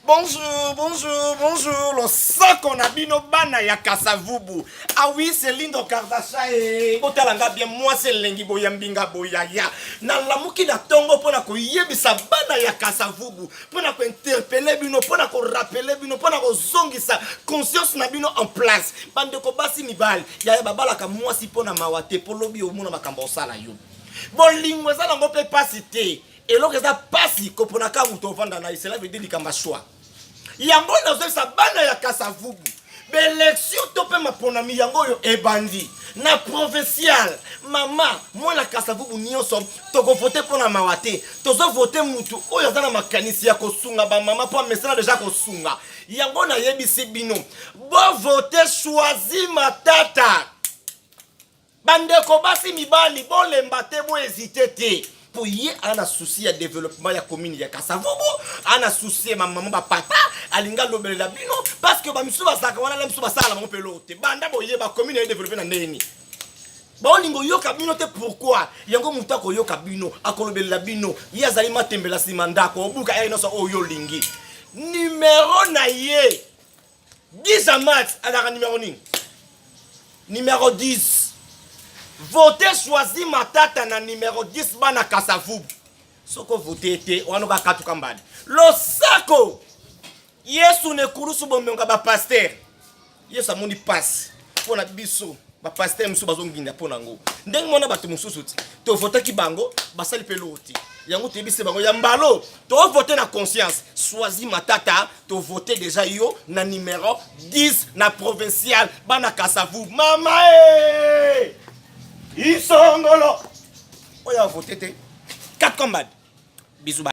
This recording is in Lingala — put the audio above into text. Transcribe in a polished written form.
Bonjour, bonjour, bonjour, losako na bino bana ya Kasavubu. Ah oui, c'est Lindo Kardashian. Eh, botala nga bien mwasi elengi boyambi nga boyaya. Nalamuki na tongo mpo na koyebisa bana ya Kasavubu, mpo na kointerpele bino, mpo na korapele bino, mpo na kozongisa conscience na bino en place. Bandeko basi mibali, yaya babalaka mwasi mpo na mawa te, mpo lobi omona makambo osala yo. Bolingo eza nango mpe pasi te. Eloko eza pasi kopona ka moto ovanda na ye, cela veut dire likambo ya choix. Yango nazoyebisa bana ya Kasavubu, baelection to mpe maponami yango oyo ebandi na provincial. Mama mwana Kasavubu nyonso tokovote mpo na mawa te, tozovote mutu oyo aza na makanisi ya kosunga bamama mpo amesana deja kosunga. Yango nayebisi bino, bovote Choisi Matata. Bandeko basi mibali, bolemba te, bo hésiter te, po ye aza na souci ya développement ya commune ya Kasavubu, aza na souci ya bamama bapapa, alingi alobelela bino parce que bamisusu bazalaka wana na misusu basala bango mpe eloko te. Banda boyeba commune ya développe na ndenge nini, baolinga oyoka bino te. Pourquoi? Yango moto akoyoka bino, akolobelela bino, ye azali matembela nsima ndako, obuka ye nyonso oyo olingi. Numero na ye 10 amat azalaka numero nini? Numero 10. Vote Choisi Matata na numero 10, bana Kasavubu. Soki ovote te wana okakatuka mbali. Losako Yesu na ekulusu, bomengo ya bapaster. Yesu amoni pasi mpo na biso. Bapaster mosusu bazonginda mpo na yango ndenge mona bato mosusu ti tovotaki bango, basali mpe eloko te. Yango toyebisi bango ya mbalo, tovote na conscience. Choisi Matata, tovote deja yo na numero 10 na provincial, bana Kasavu. Mama e isongolo oyo avote te 4 combad bizu.